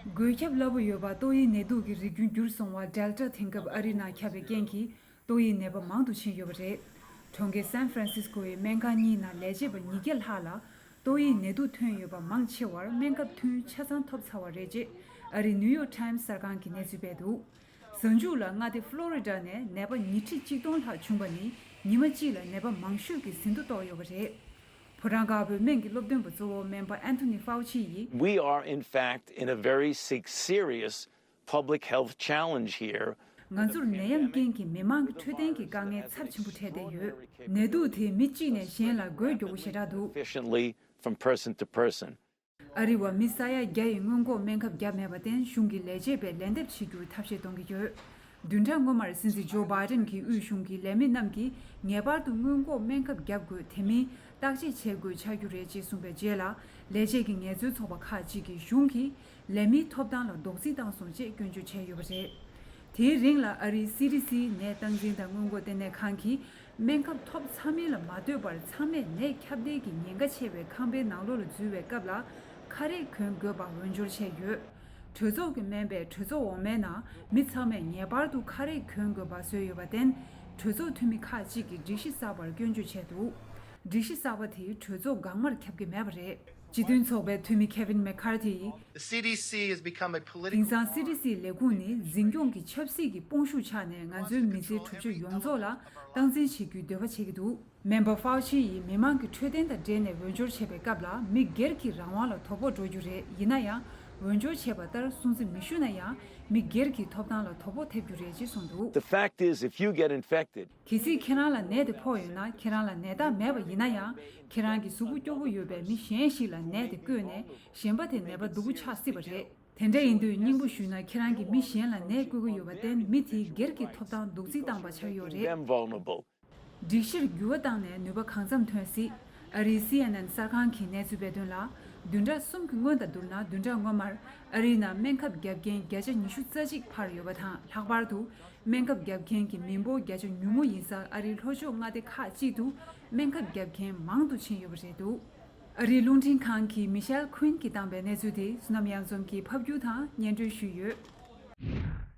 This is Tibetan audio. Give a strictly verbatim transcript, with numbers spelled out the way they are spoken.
འགོས་ཁྱབ་སླ་པོ་ཡོད་པ་ཏོག་དབྱིབས་ནད་དུག་གི་རིགས་རྒྱུན་འགྱུར་སོང་བ་Delta་དེང་སྐབས་ཨ་རི་ནང་ཁྱབ་པའི་རྐྱེན་གྱིས་ཏོག་དབྱིབས་ནད་པ་མང་དུ་ཕྱིན་ཡོད་པ་རེད། གྲོང་ཁྱེར་San Franciscoཡི་སྨན་ཁང་གཉིས་ནང་ལས་བྱེད་པ་ཉིས་བརྒྱ་ལྷག་ལ་ཏོག་དབྱིབས་ནད་དུག་ཐོན་ཡོད་པ་མང་ཆེ་བར་སྨན་ཁབ་ཐུན་ཆ་ཚང་ཐོབ་ཚར་བ་རེད་ཅེས་ཨ་རིའི་New York Times་གསར་ཁང་གིས་གནས་ཚུལ་སྤེལ་འདུག་གཟའ་མཇུག་ལ་མངའ་སྡེ་Florida་ནས་ནད་པ་ཉིས་ཁྲི་གཅིག་སྟོང་ལྷག་བྱུང་བ་ནི་ཉི་མ་གཅིག་ལ་ནད་པ་མང་ཤོས་ཀྱི་ཟིན་ཐོ་བཏོག་ཡོད་པ་རེད། ཕོ་བྲང་དཀར་པོའི་སྨན་གྱི་སློབ་སྟོན་པ་གཙོ་བོ་སྨན་པ་Anthony Fauciཡིས། We are, in fact, in a very se- serious public health challenge here. ང་ཚོར་ནད་ཡམས་རྐྱེན་གྱིས་མི་མང་གི་འཕྲོད་བསྟེན་གྱི་དཀའ་ངལ་ཚབས་ཆེན་པོ་འཕྲད་བསྡད་ཡོད། ནད་དུག་དེས་མི་གཅིག་ནས་གཞན་ལ་འགོས་མགྱོགས་པོ་ཞེ་དྲག་འདུག Efficiently from person to person. ཨ་རི་བ་མི་ས་ཡ་བརྒྱ་ཡིས་སྔོན་འགོག་སྨན་ཁབ་བརྒྱབ་མེད་པར་བརྟེན་གཞུང་གིས་ལས་བྱེད་པའི་ལན་འདེབས་བྱེད་རྒྱུར་ཐབས་ཤེས་གཏོང་གི་ཡོད། བདུན་ཕྲག་སྔོན་མར་སྲིད་འཛིན་Joe Bidenགྱི་དབུས་གཞུང་གི་ལས་མི་རྣམས་ཀྱིས་ངེས་པར་དུ་སྔོན་འགོག་སྨན་ཁབ་བརྒྱབ་དགོས། དེ་མིན་བརྟག་དཔྱད་བྱེད་དགོས་ཆགས་རྒྱུ་རེད་ཅེས་གསུངས་པའི་རྗེས་ལ་ལས་བྱེད་ཀྱི་ངལ་རྩོལ་ཚོགས་པ་ཁག་ཅིག་གིས་གཞུང་གིས་ལས་མིའི་ཐོབ་ཐང་ལ་རྡོག་རྫིས་བཏང་སོང་ཅེས་སྐྱོན་བརྗོད་བྱས་ཡོད་པ་རེད། དེའི་རིང་ལ་ཨ་རིའི་CDCནད་སྟངས་འཛིན་དང་སྔོན་འགོག་ལྟེ་གནས་ཁང་གིས་སྨན་ཁབ་ཐོབ་ཚར་མིན་ལ་མ་ལྟོས་པར་ཚང་མས་ནད་ཁྱབ་གདལ་གྱི་ཉེན་ཁ་ཆེ་བའི་ཁང་པའི་ནང་ལོགས་ལ་འཛུལ་བའི་སྐབས་ལ་ཁ་རས་གྱོན་དགོས་པ་འོས་སྦྱོར་བྱས་ཡོད། གྲོས་ཚོགས་ཀྱི་སྨན་པས་གྲོས་ཚོགས་འོག་མའི་ནང་མི་ཚང་མས་ངེས་པར་དུ་ཁ་རས་གྱོན་དགོས་པ་བཟོས་ཡོད་པར་བརྟེན། གྲོས་ཚོགས་འཐུས་མི་ཁག་ཅིག་གིས་སྒྲིག་གཞི་གསར་པར་སྐྱོན་བརྗོད་བྱས་འདུག་སྒྲིག་གཞི་གསར་པ་དེས་གྲོས་ཚོགས་འགག་མར་ཁྱབ་ཀྱི་མེད་པ་རེད། སྤྱི་མཐུན་ཚོགས་པའི་འཐུས་མི་Kevin McCarthyཡིས། The C D C has become a political དེང་སང་CDCལས་ཁུངས་ནི་འཛིན་སྐྱོང་གི་ཆབ་སྲིད་ཀྱི་དཔུང་ཤུགས་ཆགས་ནས་ང་ཚོའི་མི་ཚེའི་གྲུབ་ཆ་ཡོངས་རྫོགས་ལ་སྟངས་འཛིན་བྱེད་རྒྱུའི་འདོད་པ་བྱེད་ཀྱི་འདུག་སྨན་པ་Fauciཡིས་མི་མང་གི་འཕྲོད་བསྟེན་དང་འབྲེལ་ནས་འོས་སྦྱོར་བྱས་པའི་སྐབས་ལ་མི་སྒེར་གྱི་རང་དབང་ལ་དོ་ཕོག་འགྲོ་རྒྱུ་རེད། ཡིན་ན་ཡང་འོས་སྦྱོར་བྱས་པ་ལྟར་སྲུང་བརྩི་མི་ཞུ་ན་ཡང་མི་སྒེར་གྱི་ཐོབ་ཐང་ལ་དོ་ཕོག་ཐེབས་རྒྱུ་རེད་ཅེས་གསུངས་འདུག The fact is, if you get infected, གལ་སྲིད་ཁྱེད་རང་ལ་ནད་དེ་ཕོག་ཡོད་ན་ཁྱེད་རང་ལ་ནད་རྟགས་མེད་པ་ཡིན་ན་ཡང་ཁྱེད་རང་གི་གཟུགས་པོ་སྐྱོ་པོ་ཡོད་པའི་མི་གཞན་ཞིག་ལ་ནད་དེ་བཀོལ་ནས་གཞན་པ་དེ་ནད་པ་སྡུག་པོ་ཆགས་སྲིད་པ་རེད། དེ་འདྲ་ཡིན་དུས་སྙིང་པོ་ཞུས་ན་ཁྱེད་རང་གིས་མི་གཞན་ལ་ནད་བཀོལ་གྱི་ཡོད་པར་བརྟེན་མི་དེའི་སྒེར་གྱི་ཐོབ་ཐང་རྡོག་རྫིས་བཏང་པ་ཆགས་ཡོད་རེད། Them vulnerable. སྒྲིག་གཞིར་འགྱུར་བ་བཏང་ནས་ནུས་པ་གང་འཚམ་ཐོན་སྲིད། ཨ་རིའི་C N N་གསར་ཁང་གིས་གནས་ཚུལ་སྤེལ་དོན་ལ། བདུན་ཕྲག་གསུམ་གྱི་སྔོན་དང་བསྡུར་ན་བདུན་ཕྲག་སྔོན་མར་ཨ་རིའི་ནང་སྨན་ཁབ་བརྒྱབ་མཁན་བརྒྱ་ཆ་ཉི་ཤུ་རྩ་གཅིག་འཕར་ཡོད་པ་དང་། ལྷག་པར་དུ་སྨན་ཁབ་བརྒྱབ་མཁན་གྱི་མི་འབོར་བརྒྱ་ཆ་ཉུང་ངུ་ཡིན་སར་ཨ་རིའི་ལྷོ་ཕྱོགས་མངའ་སྡེ་ཁག་ཅིག་ཏུ་སྨན་ཁབ་བརྒྱབ་མཁན་མང་དུ་ཕྱིན་ཡོད་པ་རེད་འདུག་ཨ་རིའི་རླུང་འཕྲིན་ཁང་གི་Michelle Quinn་གིས་བཏང་པའི་གནས་ཚུལ་དེ་བསོད་ནམས་གཡང་འཛོམས་ཀྱིས་ཕབ་སྒྱུར་དང་སྙན་སྒྲོན་ཞུས་ཡོད།